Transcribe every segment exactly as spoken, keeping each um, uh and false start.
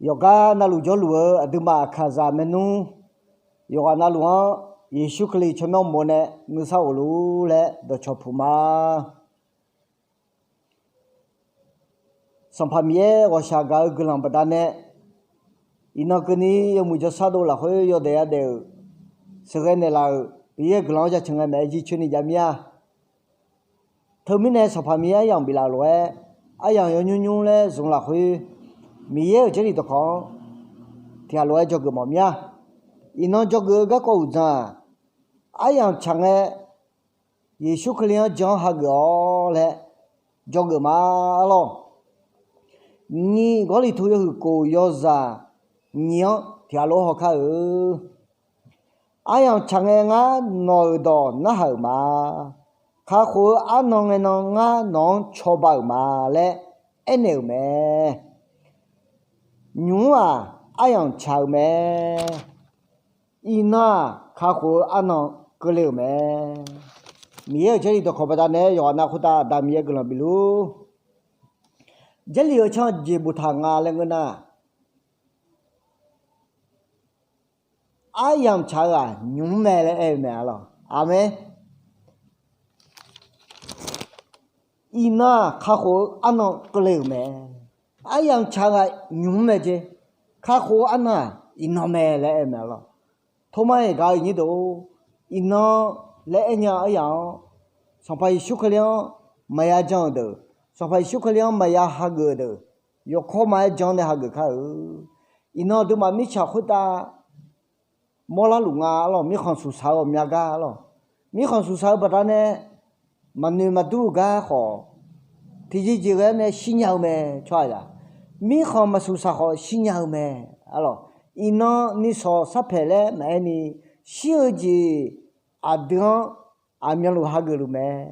Yawqgar navluf jawrluf-eu aqduimaf aqkaqzaq maernmr, yawqghaq navluf-anr Yeqsur Kali tsawrmyanr uqmov nae nuisar ghofluf-ur laer dawqcawq puq ma. Sanqpaq Miqyaer ghawqshaq gaq-eu guiqlanq baqdanae, iqnan keuvni yawmuiq jawrshar dov lafkhoer yawdaef yadaef-euq sheuqghae naeqlaf-euq Miqyaer-euq guiqlanq-anr jaceuq ngae maeq-aer jircoer ni jav mir-a. Teumirnae Sanqpaq Miqyaer aryamq biflaf-euq lof-aer, aryamq yawnymr nymr laer zmq lafkhoer, Miqyaer-euq Jarlif dawqkawq-anr tiqghaq lof-aer dzawgeuf mawf mir-a. Iqnan dzawgeuf-eu garkawv uqdzan-aq, aryamq tsaq ngae, Yeqsur Kali-anr jan-anr hageuf-awr laer dzawgeuf ma. Arlawr, nyiq Gawrliqtu yawhuiq kof yawzaq nyiq-anr tiqghaq lof-aer hawkar-eu, aryamq tsaq ngae ngar nawq-euq dawq narhaq-euq ma. Kakhof-eu arnan ngae nan ngar nawq-anr cawba-euq ma laer aernaeq-euq mae. Nymq-mr-aq, aryamq tsaq-eu mae. Iqnan-aq, kakhof-eu arnan keuvle-euq mae. Miqyaer-euq Jarlif dawqkawq baqdanae yawqghaq nav khoertav Aqda Miqyaer guiqlanq bifluf-ur. Jarlif-eu tsanr jeq boftaq nga laer ngeur nar, aryamq tsaq-eu-aq nymq-mr mae laer aer-eu mae. Arlawr, aqmeq. Iqnan-aq, kakhof-eu arnan keuvle-euq mae. Aryamq tsaq-eu-aq nymq-mr mae jeq. Kakhof-eu arnan-aq iqnan mae laer aer-eu mae. Arlawr, tormar-iq gaq-eu nyir deuq-or, iqnan laer aernya-eu aryamq-anr, Sanqpaq Yeqsur Kali-anr maqya jan-euq deuq, Sanqpaq Yeqsur Kali-anr maqya hageuf-eu deuq, yawkawr ma-aer jan nae hageuf kar-eu. Iqnan aqduimaf mirtsaq khoertav mawrlar luf nga. Arlawr, mirkhanq suqsaq-eu ghawqmya gar, arlawr, mirkhanq suqsaq-eu baqdanae maqnoeq maqdur-eu gar khawf, tiqjeq jeq ghae-awr nae shirnya-eu mae. Tsawrhaqzaq, mirkhanq maqsuqsaq khawf shirnya-eu mae. Arlawr, iqnan nishawq sarpaeq laer maqaer ni, shir-eu jeq aqdui-anr aqmyanluf hageuf luf mae.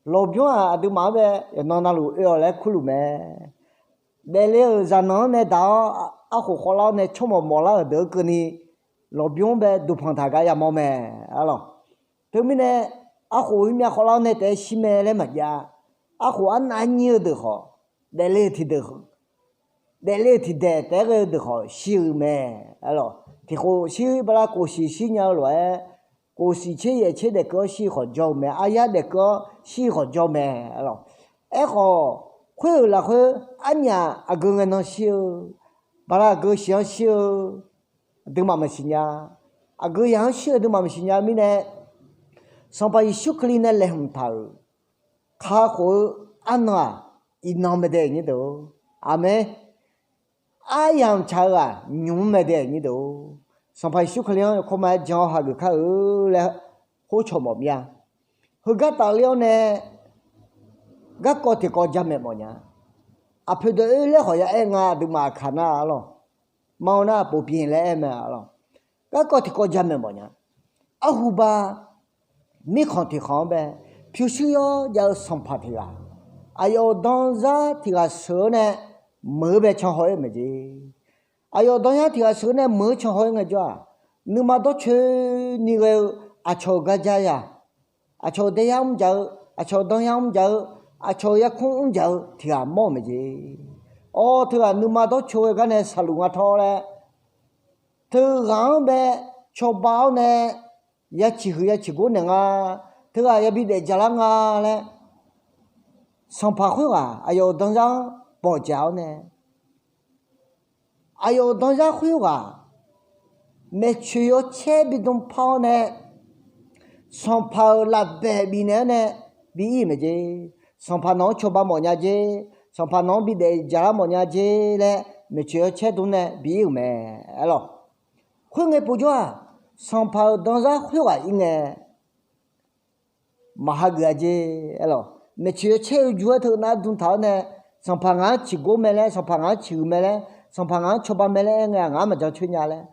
Lawqbymr-aq, aqduimaf-anr bae yawqnan navluf oe-awq laer kurluf mae. Daefle-euq zaqnanq-anr nae daq-awr, arkhof khawvlar-awr nae tsawrmawq mawflar-euq deuq-eu keuvni, lawqbymr-anr bae duqpanq taq gar yamawr mae. Arlawr, teumirnae arkhof myav khawvlar-awr nae taef-aer shir mae laer maqjav. Arkhof arnav nyir-eu deuq khawf, daefle-eu tiqdeuq daefle-eu tiqdaeq taef-aer ghae-eu deuq khawf shir-eu mae. Arlawr, tiqkhof shir bala kof siq shirnya-eu lof-aer, kof siq tser yaef tser daef keuv-awr shir-eu khawf jawr-eu mae. Aryar daef keuv-awr shir-eu khawf jawr mae. Arlawr, aerkhawf, khoer-euq lafkhoer arnyaf aqgeu ngae nan shir-eu, bala aqgeu siq-anr shir-eu, aqduimaf maqsiq nya. Aqgeu yaq-anr shir-eu aqduimaf maqsiq nya mirnae, Sanqpaq Yeqsur Kali nae laeqhmq taq-euq kakhof-eu arnan-aq, iqnan mae dae nyir deuq-or. Aqmeq. Aryamq tsaq-eu-aq nymq-mr mae dae nyir deuq-or. Sanqpaq Yeqsur Kali-anr yawkawr ma-aer jan-awr hageuf kar-eu laer khoer cawq mawf mir-a. Heugar tafler-awr nae garkawv tiqkawv jamaeq mawfnya. Aqpoeq dawq oer laer khawf ya aer nga, aqduimaf aqkaq nar, arlawr, ma-eu nar pov byaeq laer aer mae, arlawr. Garkawv tiqkawv jamaeq mawfnya. Arhuba, mirkhanq tiqkhanq-anr bae pyurshuir yawr jav-eu sanqpaq tiq ghaq, aqyawf-euq danzar tiq ghaq sheuq-awr nae meuq-eu bae canhaw-ir-eu maeqjeq. Aqyawf danzar tiq ghaq sheuq-awr nae meuq-eu canhaw-ir ngaejawr-aq, nuima dawrcoeni ghae-eu aqcawq-euq gardzaq ya, aqcawq-euq daeyar mr dzaq-eu, aqcawq-euq danzar mr dzaq-eu, aqcawq-euq yarkmr mr dzaq-eu tiq ghaq mawr-euq maeqjeq. Awr, teughaq nuima dawrco ghae gar nae saqluf nga tawr laer, teughaq-anr bae cawba-awr nae ya ciqhuiq ya ciqgor naeq nga, teughaq yabi daefdzaq lar nga laer, sanqpaq khoerghaq aqyawf-euq danzar-anr bawqdzaq-awr nae, aqyawf-euq danzar khoerghaq maeqtsoeq yawcaer bidm par-awr nae, sanqpaq-euq lafbaeq bifnaeq-awr nae bi ir-euq maeqjeq. Sanqpaq nawq-anr cawba mawfnya jer, sanqpaq nawq-anr bi daefdzaq lar mawfnya jer laer maeqtsoeq yawcaer dm nae bi ir-euq mae, arlawr. Khoerngae povjawr-aq, sanqpaq-euq danzar khoerghaq ir ngae, maq hageuf-a jer, arlawr. Maeqtsoeq yawcaer-eu ju-aer teu nar dm taq-awr nae, sanqpaq ngaq-anr ciqgor mae laer, sanqpaq ngaq-anr ciqhuiq mae laer, sanqpaq ngaq-anr cawba mae laer aer ngae, ngaq-anr maqjan coer nya laer,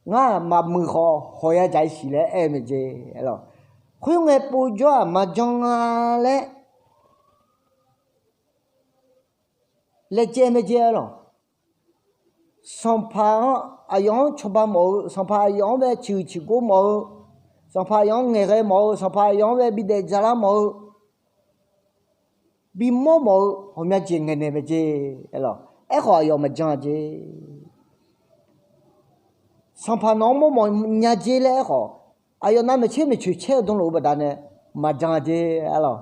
ngar-aq maqmuiq khawf hawq ya dzaq-ir siq laer aer-eu maeqjeq, arlawr. Khoerngae povjawr-aq maqjan nga laer laejae maeqjeq, arlawr. Sanqpaq-anr, aqyawf-anr cawba mawf-eu, sanqpaq aqyawf-anr bae ciqhuiq ciqgor mawf-eu, sanqpaq aqyawf-anr ngaeqghae mawf-eu, sanqpaq aqyawf-anr bae bi daefdzaq lar mawf-eu, bimawr mawf-eu ghawqmya jeq ngaeqnaeq maeqjeq, arlawr. Aerkhawf aqyawf maqjan-a jer. Sanqpaq nawq-anr mawrmawf nya jer laer aerkhawf, aqyawf navmaqtser maeqtsoeq caer-eu dmluf-eu baqdanae maqjan-a jer, arlawq.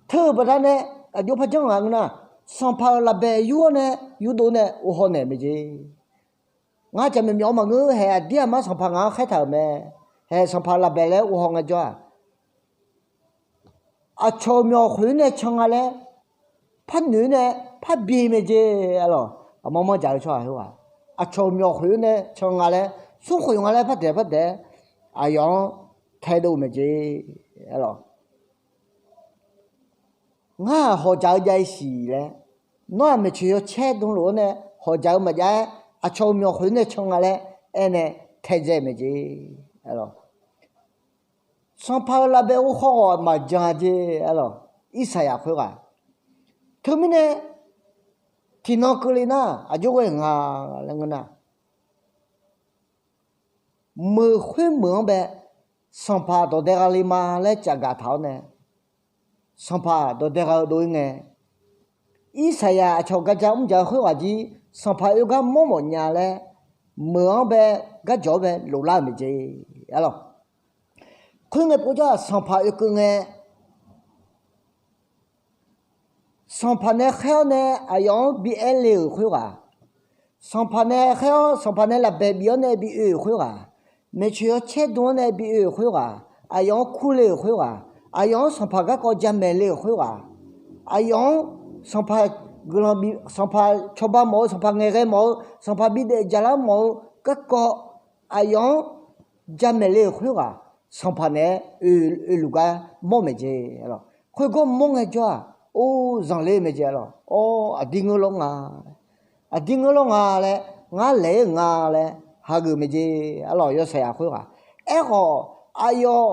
Teu-euq baqdanae aqjox par janr nga ngeur nar, Sanqpaq-euq lafbaeq yur-awr nae yurdov nae uvhaw naeq mae jer. Ngar jaqmyawf myawf-eu maqngeur, haeq aqdir aqmar Sanqpaq ngaq-anr khaertaq-euq mae. Haeq Sanqpaq lafbaeq laer uvhaw ngaejawr-aq, aqcawq-euq myawq khoeq-anr nae can nga laer, par noeq-awr nae par bi mae jer, arlawq. Aqmar manr jaq-eu tsawrhaq khoerghaq, aqcawq-euq myawq khoeq-anr nae can nga laer, smrkhoeq nga laer par daeq par daeq-aer aqyawf-anr taedov-eu mae jer, arlawq. Ngar-aq hawqjaq-eu jav-ir siq laer, nawr-aq maeqtsoeq yawcaer dmluf-anr nae hawqjaq-eu maqjav-aer, aqcawq-euq myawq khoeq-anr nae can nga laer aernae taedzae mae jer, arlawq. Sanqpaq-euq lafbaeq uvhaw khawf maqjan-a jer, arlawq. Irsaqyaq khoerghaq. Teumirnae tiqnan keuvle nar aqjox ghae nga laer ngeur nar, meuq khoermeuq-anr bae Sanqpaq dawqdae gha le ma laer cafgaq taq-awr nae, Sanqpaq dawqdae gha-eu dov-ir ngae, Irsaqyaq aqcawq gaja mrjaq-eu khoerghaq jir Sanqpaq oe gar mawrmawf nya laer, meuq-anr bae garjawq-anr bae loflar-euq mae jer, arlawq. Khoerngae povjawr-aq Sanqpaq oekeuv ngae, Sanqpaq nae khaer-awr nae aqyawf-anr bi aer le-euq khoerghaq, Sanqpaq nae khaer-awr Sanqpaq nae lafbaeq bif-awr nae bi oe-euq khoerghaq, maeqtsoeq yawcaer dm-anr nae bi oe-euq khoerghaq, aqyawf-anr kurle-euq khoerghaq, aqyawf-anr Sanqpaq garkawv jamaeq le-euq khoerghaq, aqyawf-anr Sanqpaq guiqlanq bi, Sanqpaq cawba mawf-eu, Sanqpaq ngaeqghae mawf-eu, Sanqpaq bidaef jaqlar mawf-eu garkawv, aqyawf-anr jamaeq le-euq khoerghaq, Sanqpaq naeq-aer oeluf gar mawr mae jeq, arlawq. Khoergar mawr ngaejawr-aq, or zanqler mae jeq, arlawq. Or aqdir ngeur lawr nga, aqdir ngeur lawr nga laer, ngar laeq-aer nga laer hageuf mae jeq, arlawq. Yawsaqyaq khoerghaq. Aerkhawf, aqyawf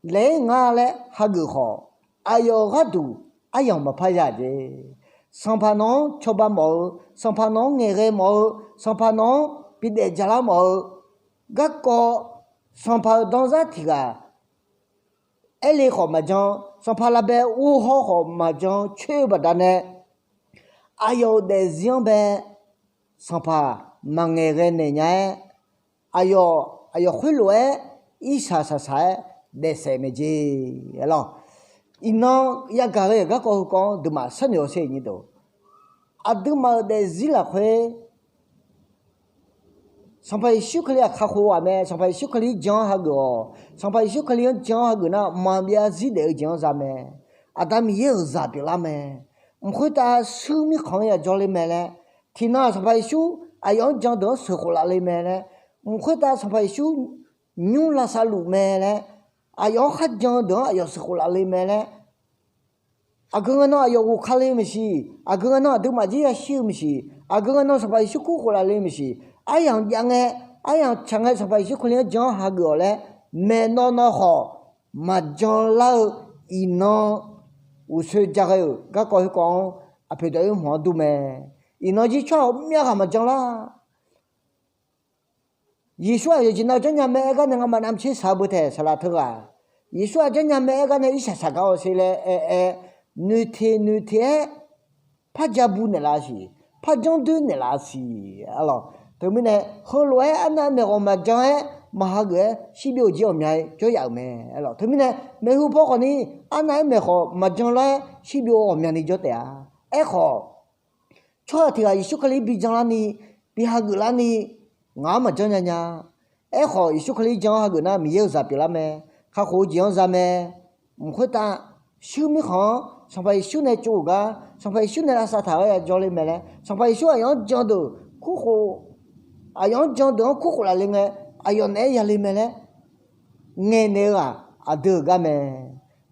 laeq-aer nga laer hageuf khawf, aqyawf-euq gharduq aryamq maqpar ya jeq. Sanqpaq nawq-anr cawba mawf-eu, Sanqpaq nawq-anr ngaeqghae mawf-eu, Sanqpaq nawq-anr bidaef jaqlar mawf-eu garkawv, Sanqpaq-euq danzar tiq ghaq aer le khawf maqjan, Sanqpaq lafbaeq uvhaw khawf maqjan coer-eu baqdanae, aqyawf-euq daefzir-anr bae Sanqpaq maqngaeq ghae naeq nya-aer, aqyawf, aqyawf khoerlof-aer irsaq saqsaq-aer daefsaef mae jeq, arlawq. Iqnan yagaq ghae-euq garkawv heukawv-anr duimaf sharnoeq-awr sher-eu nyir deuq, aqduimaf-euq daefzir lafkhoer Sanqpaq Yeqsur Kali-aq kakhof ghaq mae. Sanqpaq Yeqsur Kali jan-anr hageuf-awq. Sanqpaq Yeqsur Kali-anr jan-anr hageuf nar, maqbyav zir daef-eu jeq-anr za mae. Aqda Miqyaer-euq zaq pyeuflar mae. Mq khoertav shuir mirkhanq-anr ya jawrler mae laer, tiqnan-aq Sanqpaq Yeqsur aqyawf-anr jan deuq-anr sheuqkhof laf le mae laer, mq khoertav Sanqpaq Yeqsur nymr lavsav luf mae laer, aqyawf-anr kharjan-eu deuq-anr aqyawf sheuqkhof laf le mae laer, aqgeu ngae nan aqyawf ghofka le maeqshi, aqgeu ngae nan aqduimaf jir yashir-eu maeqshi, aqgeu ngae nan Sanqpaq Yeqsur kurkhof laf le maeqshi, aryamq jav ngae, aryamq tsaq ngae Sanqpaq Yeqsur Kali-anr jan-anr hageuf-awq laer, maeqnawv nawv khawf maqjan lar-eu, iqnan uqsoe ja ghae-euq garkawv khoerkawv-anr aqpoeq dawq-oer hmq-anr dur mae. Iqnan jir tsawrhaq-euq myav ghaq maqjan lar. Yeqsur-aq yawqjeq nav janrnya mae aer gar nae ngamaf navmaqtser shaq-eu beu taeq saqlaq teughaq, Yeqsur-aq janrnya mae aer gar nae irsaq saqgar-awq sher laer aer-aer, noeqteq noeqteq-aer par ja bu naeqlaf siq, par janr doer naeqlaf siq, arlawq. Teumirnae heulof-aer arnav maeqghawq maqjan-aer maqhageuf-aer shirbyov-eu jeq ghawqmya jawr yaf-euq mae, arlawq. Teumirnae maeqhu paw khawfni arnav-aer maeqghawq maqjan lar-aer shirbyov ghawqmyani jawr taef-a. Aerkhawf, tsawrhaq tiq ghaq Yeqsur Kali bi jan larni, bi hageuf larni, ngaq-anr maqjanr nya nya. Aerkhawf Yeqsur Kali jan-anr hageuf nar Miqyaer-euq zaq pyeuflar mae, kakhof-eu jeq-anr za mae. Mq khoertav shuir mirkhanq-anr Sanqpaq Yeqsur nae tsov-euq gar, Sanqpaq Yeqsur nae lavsav taq-aer ya jawrler mae laer, Sanqpaq Yeqsur aqyawf-anr jan deuq kurkhof, aqyawf-anr jan deuq-anr kurkhof laf le ngae, aqyawf naeq-aer ya le mae laer ngaeqnaeq-eu-aq, aqdui-euq gar mae,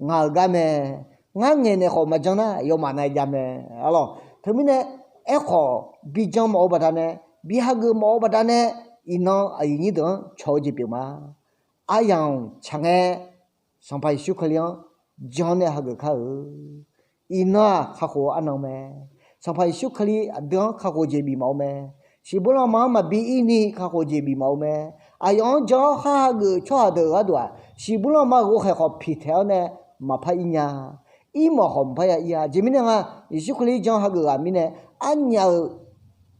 ngaq-euq gar mae. Ngar ngaeqnaeq khawf maqjan nar yawmaf nav jav mae, arlawq. Teumirnae aerkhawf, bi jan mawf-eu baqdanae, bi hageuf mawf-eu baqdanae, iqnan aqyuif nyir deuq-anr cawq-eu jeq pyeuf ma. Aryamq tsaq ngae, Sanqpaq Yeqsur Kali-anr jan nae hageuf kar-eu. Iqnan-aq kakhof-eu arnan mae. Sanqpaq Yeqsur Kali aqdui-anr kakhof jeq bif mawf-eu mae. Siqbur lanma-anr maqbi ir ni kakhof jeq bif mawf-eu mae. Aqyawf-anr jan-awr khar hageuf-eu tsawrhaq deuq gharduq-aq, siqbur lanma ghovkhaeq khawf piqtaeq-awr nae maqpar ir nya. Irmawf khawf maqpar ya ir-a. Aqjeq mirnae nga, Yeqsur Kali jan hageuf ghaq mirnae, arnyaf-euq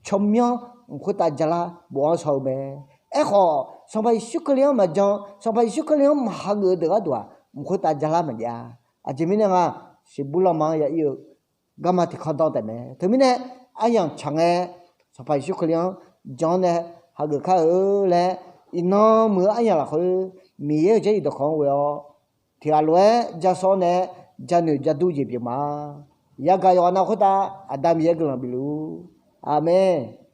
tsawrmyanr mq khoertav jalar bof-anr shaw-eu mae. Aerkhawf, Sanqpaq Yeqsur Kali-anr maqjan, Sanqpaq Yeqsur Kali-anr maqhageuf-eu deuq gharduq-aq, mq khoertav jalar maqjav-a. Aqjeq mirnae nga, siqbur lanma-anr ya ir-eu garma tiqkawv danr taef mae. Teumirnae, aryamq tsaq ngae, Sanqpaq Yeqsur Kali-anr jan-anr nae hageuf kar-eu laer, iqnan muiq-eu aryamq lafkhoer Miqyaer-euq jarlif dawqkawq-anr ghoe-awr, tiqghaq lof-aer ja sawr nae janoeq ja dur jeq pyeuf ma. Yagaq yawqghaq nav khoertav Aqda Miqyaer guiqlanq bif luf-ur. Aqmeq.